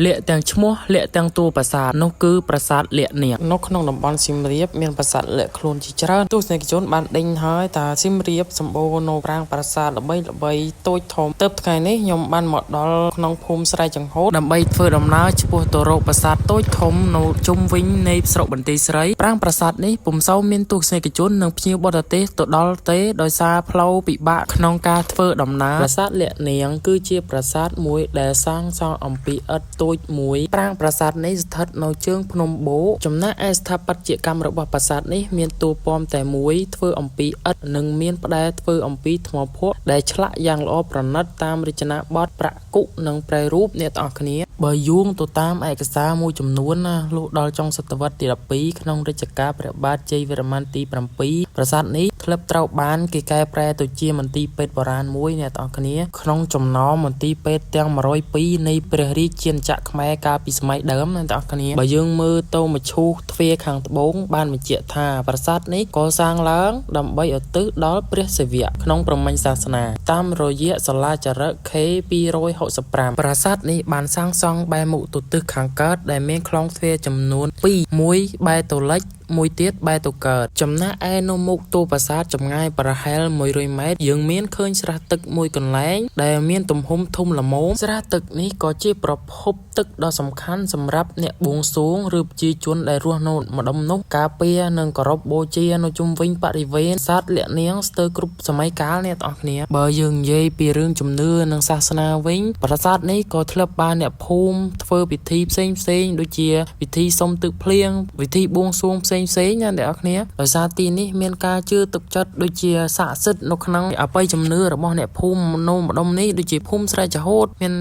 លាក់ទាំងឈ្មោះលាក់ទាំងតួប្រាសាទនោះគឺប្រាសាទលាក់នាគនៅក្នុងតំបន់សៀមរាបមានប្រាសាទលាក់ខ្លួនជាច្រើនទស្សនិកជនបានដេញហើយតាសៀមរាបសម្បូរនៅប្រាង្គប្រាសាទល្បីល្បីតូចធំទៅថ្ងៃនេះខ្ញុំបានមកដល់ក្នុងភូមិស្រែចង្ហូតដើម្បីធ្វើដំណើរឆ្ពោះទៅរកប្រាសាទតូចធំនៅជុំវិញនៃស្រុកបន្ទាយស្រីប្រាង្គប្រាសាទនេះពុំសូវមានទស្សនិកជននិងភ្ញៀវបរទេសទៅដល់ទេដោយសារផ្លូវពិបាកក្នុងការធ្វើដំណើរប្រាសាទលាក់នាងគឺជាប្រាសាទមួយដែលសាងសង់អំពីឥដ្ឋតូចមួយប្រាង្គប្រាសាទនេះស្ថិតនៅជើងភ្នំបូកចំណែកឯស្ថាបត្យកម្មរបស់ប្រាសាទនេះមានតួប៉មតែមួយធ្វើអំពីឥដ្ឋនិងមានផ្តែរធ្វើអំពីថ្មភក់ដែលឆ្លាក់យ៉ាងល្អប្រណិតតាមរចនាបថប្រាក់គុនិងប្រែរូបអ្នកទាំងអស់គ្នាបើយោងទៅតាមឯកសារមួយចំនួនណាលុះដល់ចុងសតវត្សទី12ក្នុងរជ្ជកាលព្រះបាទជ័យវរ្ម័នទី7ប្រាសាទនេះធ្លាប់ត្រូវបានគេកែប្រែទៅជាមន្ទីរពេទ្យបុរាណមួយអ្នកទាំងអស់គ្នាក្នុងចំណោមមន្ទីរពេទ្យទាំង102នៃព្រះរាជាណាចក្រខ្មែរកាលពីសម័យដើមអ្នកទាំងអស់គ្នាបើយើងមើលទៅមឈូសទ្វារខាងត្បូងបានបញ្ជាក់ថាប្រាសាទនេះកសាងឡើងដើម្បីឧទ្ទិសដល់ព្រះសិវៈក្នុងព្រហ្មញ្ញសាសនាតាមរយៈសាលាចារឹក K265 ប្រាសាទនេះបានសាងសង់បែរមុខទៅទិសខាងកើតដែលមានក្លងទ្វារចំនួន2មួយបែរទៅលិចមួយទៀតបែរទៅកើតចំណែកឯនៅមុខតួប្រាសាទចម្ងាយប្រហែល100ម៉ែត្រយើងមានឃើញស្រះទឹកមួយកន្លែងដែលមានទំហំធំល្មមស្រះទឹកនេះក៏ជាប្រភពទឹកដ៏សំខាន់សម្រាប់អ្នកបួងសួងឬប្រជាជនដែលរស់នៅម្ដុំនោះការពារនិងគោរពបូជានៅជុំវិញបរិវេណប្រាសាទលាក់នាងស្ទើរគ្រប់សម័យកាលអ្នកទាំងអស់គ្នាបើយើងនិយាយពីរឿងជំនឿនិងសាសនាវិញប្រាសាទនេះក៏ធ្លាប់បានអ្នកភូមិធ្វើពិធីផ្សេងផ្សេងដូចជាពិធីសុំទឹកភ្លៀងពិធីបួងសួងផ្សេងផ្សេងណាអ្នកនរគ្នាដោយសារទីនេះមានការជឿទឹកចិត្តដូចជាស័ក្តិសិទ្ធិនៅក្នុងអបិយជំនឿរបស់អ្នកភូមិនៅម្ដុំនេះដូចជាភូមិស្រែចហូតមាន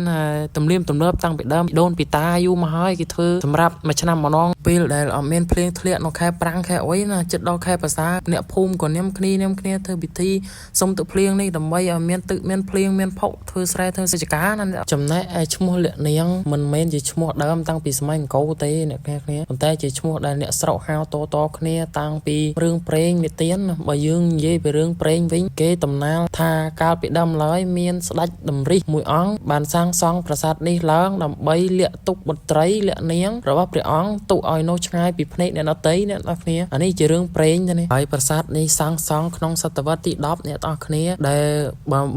ទំនៀមទម្លាប់តាំងពីដើមដូនពីតាយូរមកហើយគេធ្វើសម្រាប់មួយឆ្នាំម្ដងពេលដែលអត់មានភ្លៀងធ្លាក់នៅខែប្រាំងខែអុយណាចិត្តដល់ខែប្រសាអ្នកភូមិក៏ញ៉ាំគ្នាញ៉ាំគ្នាធ្វើពិធីសុំទឹកភ្លៀងនេះដើម្បីឲ្យមានទឹកមានភ្លៀងមានភក់ធ្វើស្រែធ្វើសិចការណាចំណែកឯឈ្មោះលាក់នាងមិនមែនជាឈ្មោះដើមតាំងពីសម័យអង្គរទេអ្នកគ្នាគ្នាប៉ុន្តែជាឈ្មោះដែលអ្នកស្រុកហៅតតគ្នាតាំងពីរឿងព្រេងនិទានបើយើងនិយាយពីរឿងព្រេងវិញគេតំណាលថាកាលពីដើមឡើយមានស្ដេចតម្រិះមួយអង្គបានសាងសង់ប្រាសាទនេះឡើងដើម្បីលាក់ទុកបុត្រីលាក់នាងរបស់ព្រះអង្គទុកឲ្យនៅឆ្ងាយពីភ្នែកអ្នកដទៃអ្នកនរគ្នាអានេះជារឿងព្រេងទេនេះហើយប្រាសាទនេះសាងសង់ក្នុងសតវត្សទី10អ្នកទាំងអស់គ្នាដែល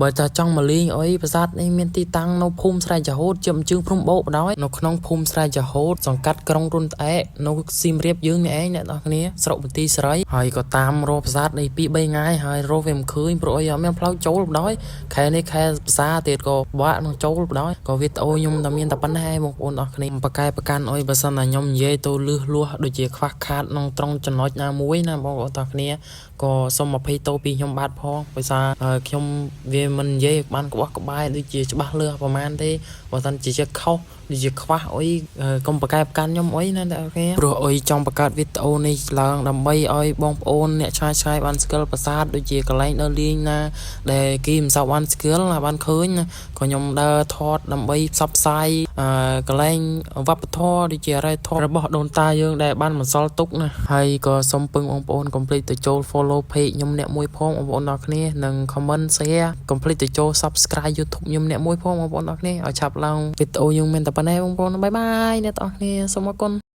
បើថាចង់មកលេងអីប្រាសាទនេះមានទីតាំងនៅភូមិស្រែចហូតជាជើងភ្នំបូកបណ្ដោយនៅក្នុងភូមិស្រែចហូតសង្កាត់ក្រុងរុនត្អែកនៅសៀមរាបយើងនេះឯងអ្នកទាំងអស់គ្នាស្រុកបន្ទាយស្រីហើយក៏តាមរកប្រាសាទនេះ2 3ថ្ងៃហើយរកវាមិនឃើញព្រោះអីអត់មានផ្លូវចូលបណ្ដោយខែនេះខែភាសាទៀតក៏បាក់នឹងចូលបណ្ដោយក៏វីដេអូខ្ញុំតែមានតែប៉ុណ្ណេះឯងបងប្អូនអរគ្នាបកកែប្រកាន់អុយបើសិនណាខ្ញុំនិយាយទៅលឺលួសដូចជាខ្វះខាតក្នុងត្រង់ចំណុចណាមួយណាបងប្អូនអរគ្នាក៏សូមអភ័យទោសពីខ្ញុំបាទផងដោយសារខ្ញុំវាមិននិយាយបានក្បោះក្បាយដូចជាច្បាស់លឿប្រហែលទេបើសិនជាខុសដូចជាខ្វះអុយកុំប្រកែប្រកាន់ខ្ញុំអុយណាអ្នកគ្នាព្រោះអុយចង់បង្កើតវីដេអូនេះឡើងដើម្បីឲ្យបងប្អូនអ្នកឆ្ងាយឆ្ងាយបានស្គាល់ប្រាសាទដូចជាកន្លែងដើរលេងណាដែលគេមិនសូវបានស្គាល់បានឃើញណាក៏ខ្ញុំដើរថតដើម្បីផ្សព្វផ្សាយកន្លែងវប្បធម៌ដូចជាអរិយធម៌របស់ដូនតាយើងដែលបានបន្សល់ទុកណាហើយក៏សូមពឹងបងប្អូនកុំភ្លេចទៅចូល follow page ខ្ញុំអ្នកមួយផងបងប្អូនទាំងគ្នានិង comment share កុំភ្លេចទៅចូល subscribe YouTube ខ្ញុំអ្នកមួយផងបងប្អូនទាំងគ្នាឲ្យឆាប់ឡើងវីដេអូយើងមានតែប៉ុណ្ណេះបងប្អូន bye bye អ្នកទាំងអស់គ្នាសូមអរគុណ។